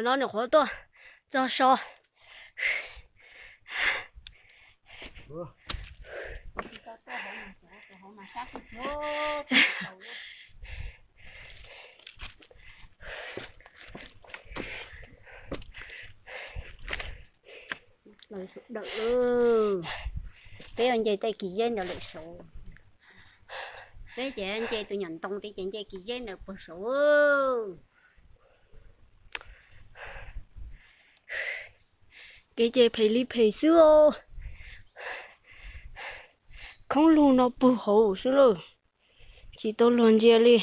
No nws qhuav tuaj txog so. Peb yuav nce tej kis zeb ntawd lawm saud. Peb ces nce tus nyuam ntoo tid ces nce kis zeb ntawd puag saud. Kev ces phem li phem xwb os. Khoob lug no puag hauv xwb lauj, tsis tau luag ntsia li.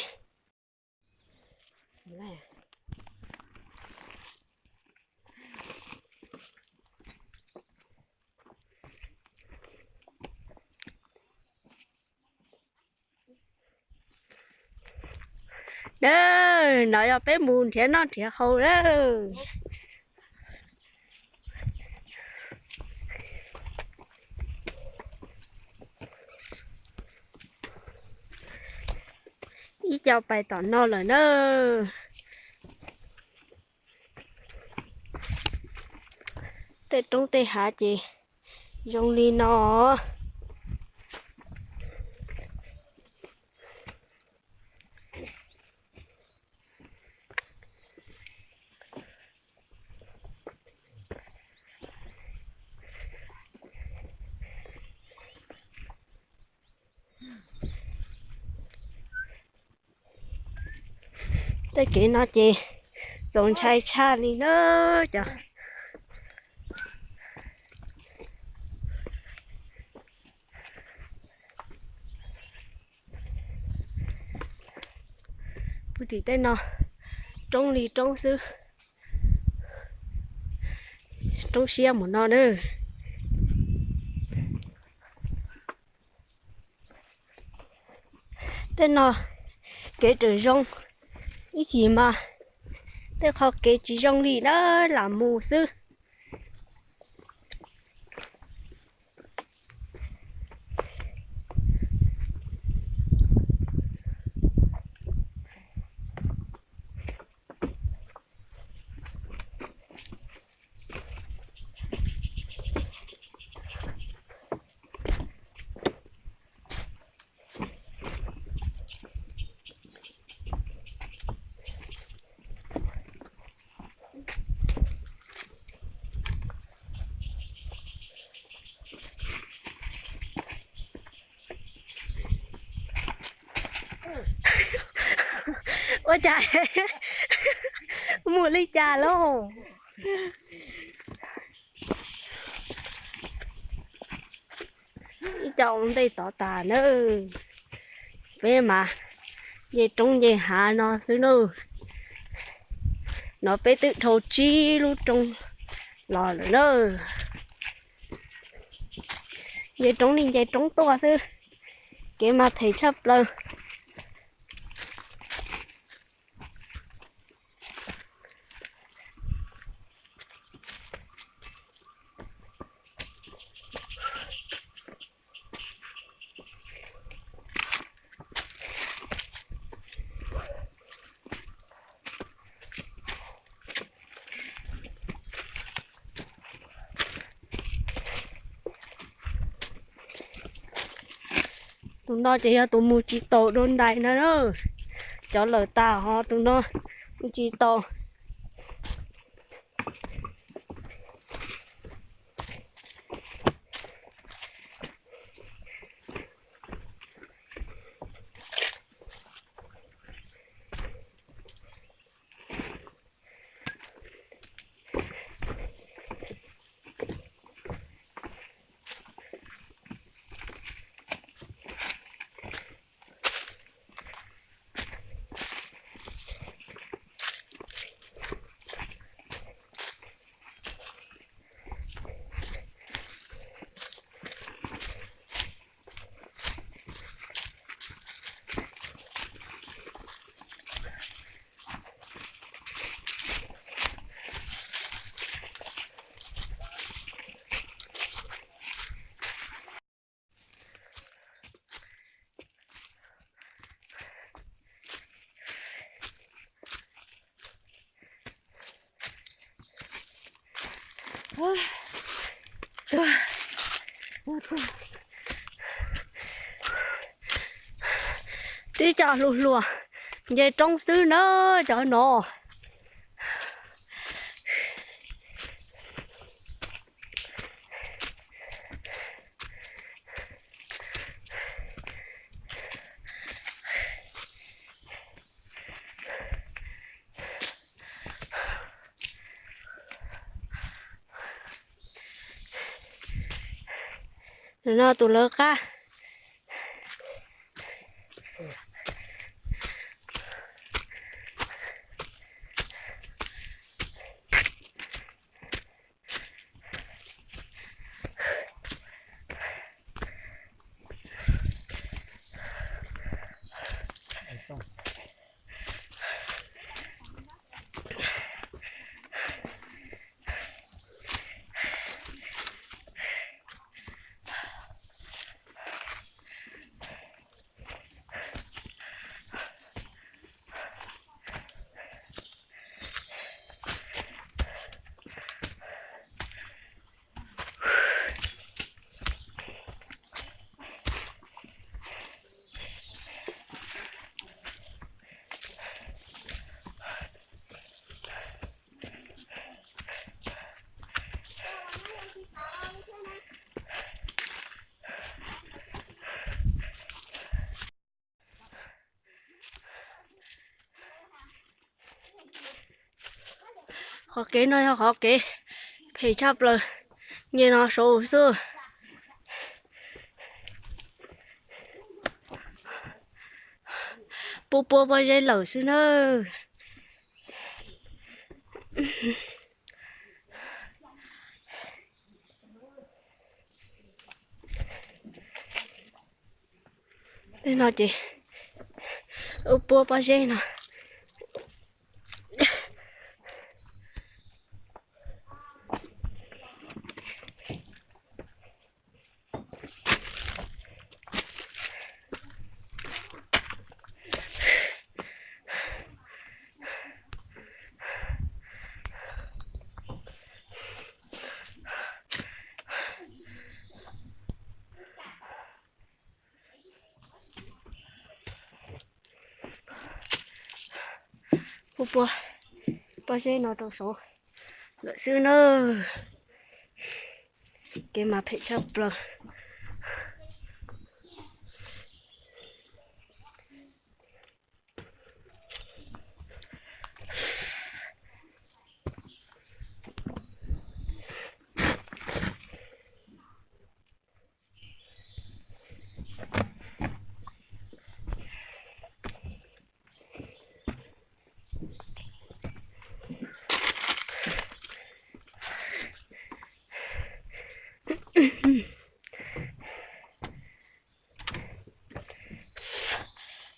Nawb, no yog peb mus nrhiav noj nrhiav haus lawm. Ib co pais tom no lawm na. Tej roob tej hav ces zoo li no. Tej kev no ces txaus ntshai tshaj li na cov. Puag tim tej no roob li roob xwb, roob siab mus no na. Tej no kev tseem zoo, ib chim mas tej qho kev tsis zoo li na, lam mus xwb. Ua cas mus li cas lauj? Ib co ua ntej tod tas na. Peb mas nce roob nce hav no xwb na. No peb twb dhau tsib lub roob los lawm na. Nce roob li nce roob tuaj xwb, kev mas phem tshaj plaws. Tus no ces yog tus mus tsis taus dua ntais no na. Cov lawm tas ho tus no mus tsis taus. Tuag. Tib co hluas hluas nce roob xwb na cov no. No tus lawv qab. Qhov kev no yog qhov kev phem tshaj plaws, nce no saud xwb. Puab puab pob zeb lawm xwb na. Tej no ces wb puab pob zeb no. Puab puab pob zeb no rau saud lawm xwb na. Kev mas phem tshaj plaws.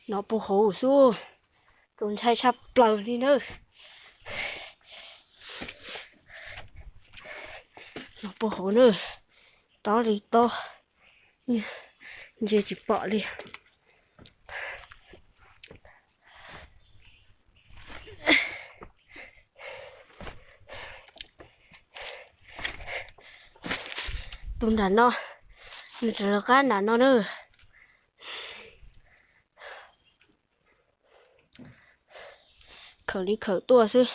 No puag hauv xwb, tus ntshai tshaj plaws li na. No puag hauv na, tob li tob, ntsia tsis pom li. Tus nram no, nws rov qab nram no na. Khawm li khawm tuaj xwb.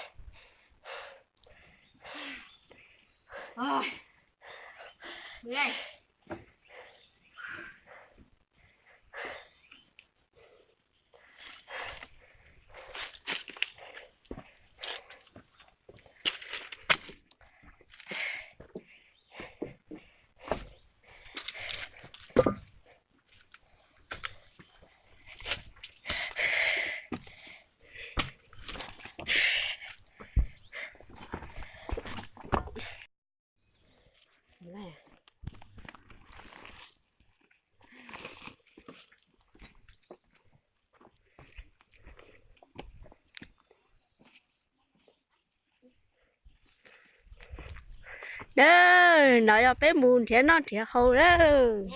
Dawb, no yog peb mus nrhiav noj nrhiav haus lawm.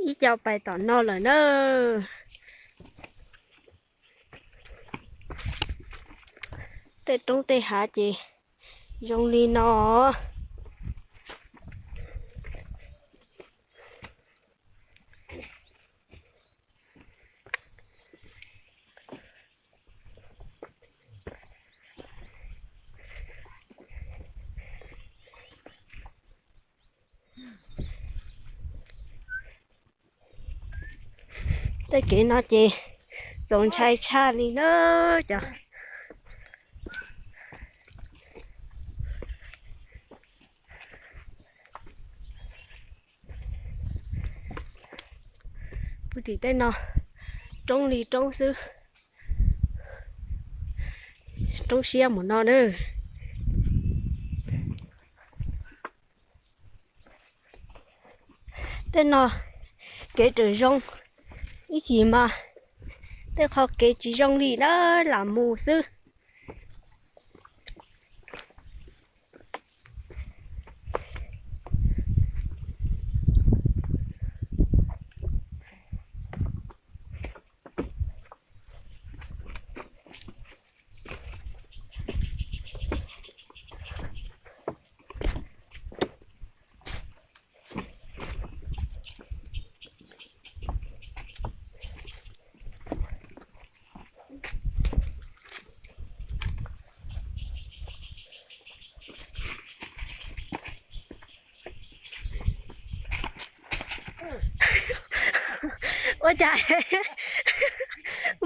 Ib co pais tom no lawm na. Tej roob tej hav ces zoo li no. Tej kev no ces txaus ntshai tshaj li na cov. Puag tim tej no roob li roob xwb, roob siab mus no na. Tej no kev tseem zoo, ib chim mas tej qho kev tsis zoo li na, lam mus xwb. Ua cas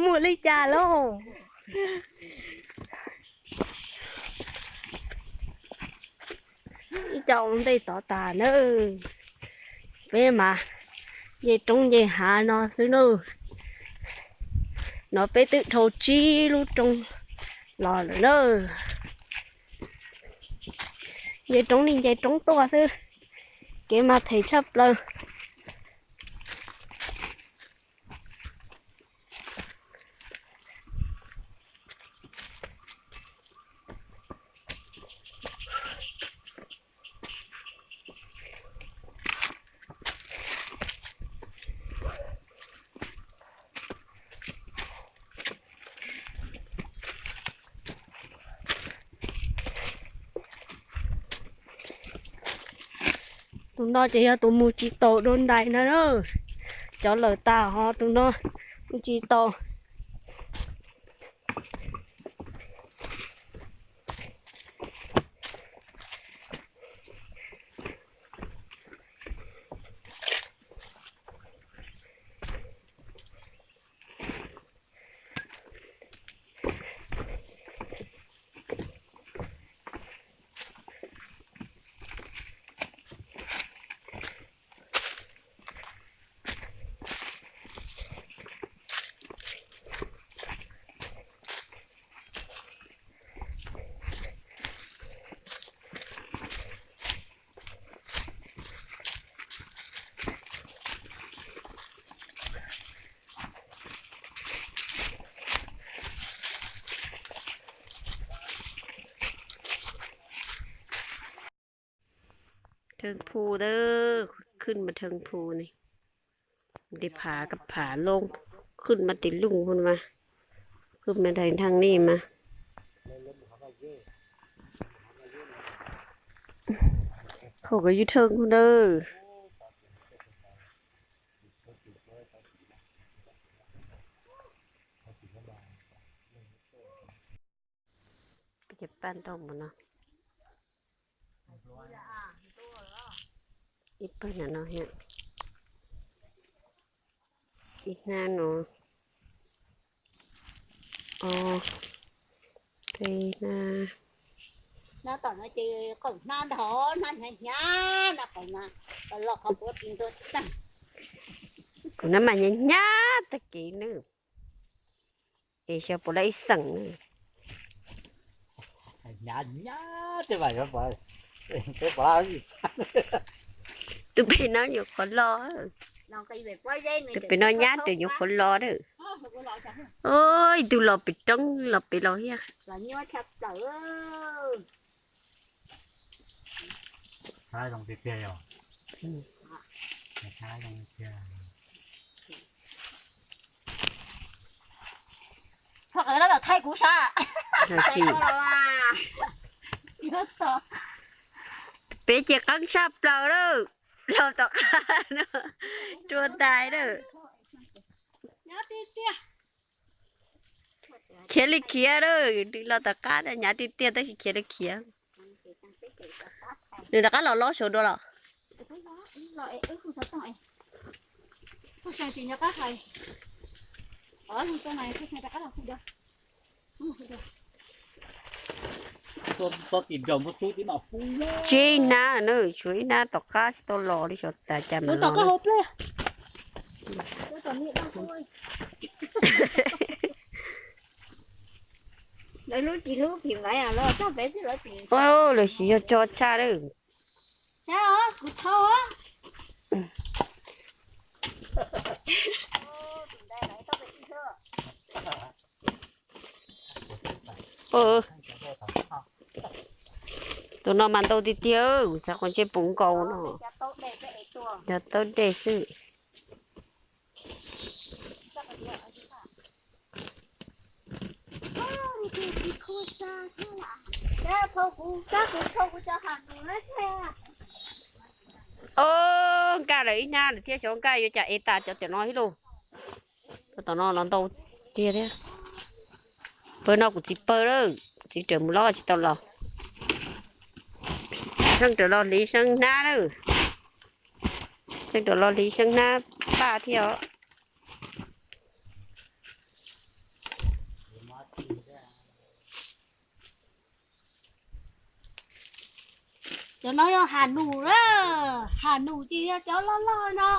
mus li cas lauj? Ib co ua ntej tod tas na. Peb mas nce roob nce hav no xwb na. No peb twb dhau tsib lub roob los lawm na. Nce roob li nce roob tuaj xwb, kev mas them tshaj plaws. Tus no ces yog tus mus tsis taus dua ntais no na. Cov lawm tas ho tus no mus tsis taus. Thaj phu, khwb mas thaj phu ne, tes phav kab phav loo, khwb mas tes looj mas, khwb mas dais nthaj nej mas. Qhov kws yug thaj phu na. Ces paj tau mus no. Ib pawg no no, ib hnab no, ob peb hnab. Kuv hnab mas hnyav hnyav tag kev nawb. Es xyov puas lab ib xeem na. Tus pem no nyuam qhuav los. Tus pem no nyab tus nyuam qhuav los na. Ib tug los pem roob los pem los thiab. Thaij kuv sab. Peb ces qeeb tshaj plaws lawm, los tom qab no, rua ntais lawm. Khiav li khiav lawm, los tom qab hnyav tiag tiag tab sis khiav li khiav. Nws rov qab los lob saud dua los. Tsib hnab na, tshuav ib hnab tom qab tsis tau los li xyov tas cas mas los. Lawv siv yog tso tshaj lawm. Tus no mas ntau tiag tiag, kuv xav qhov ntsej puv nkaus no. Yog taub dej xwb. Ob, nkag lawm ib hnab lawm thiab, xyov nkag yuav cas ev tas cov cov no ib lus. Tom no los ntau tiag thiab. Pawg no kuv txiv pawg lawm, txiv raws mus lob tsis tau los. Seej raws los hliv seeb hnab lawm. Seej raws los hliv seeb hnab paj thiab os. Cov no yog has nus na, has nus ces yog cov loj loj no.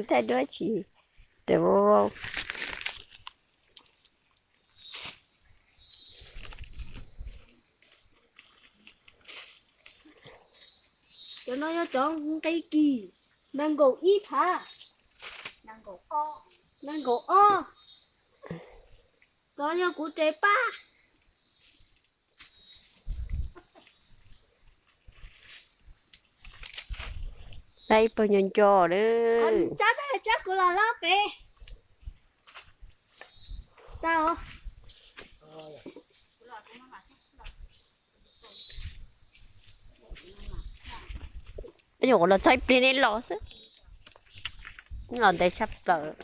Thaij duab tsis, cov no yog cov nqi kis, nees nkaum ib phav, nees nkaum ob. Cov yog kuv tes paj. Tau ib pawg nco nco lawm. Nyuam qhuav los txog ib pliag nej los xwb, los ntev tshaj plaws.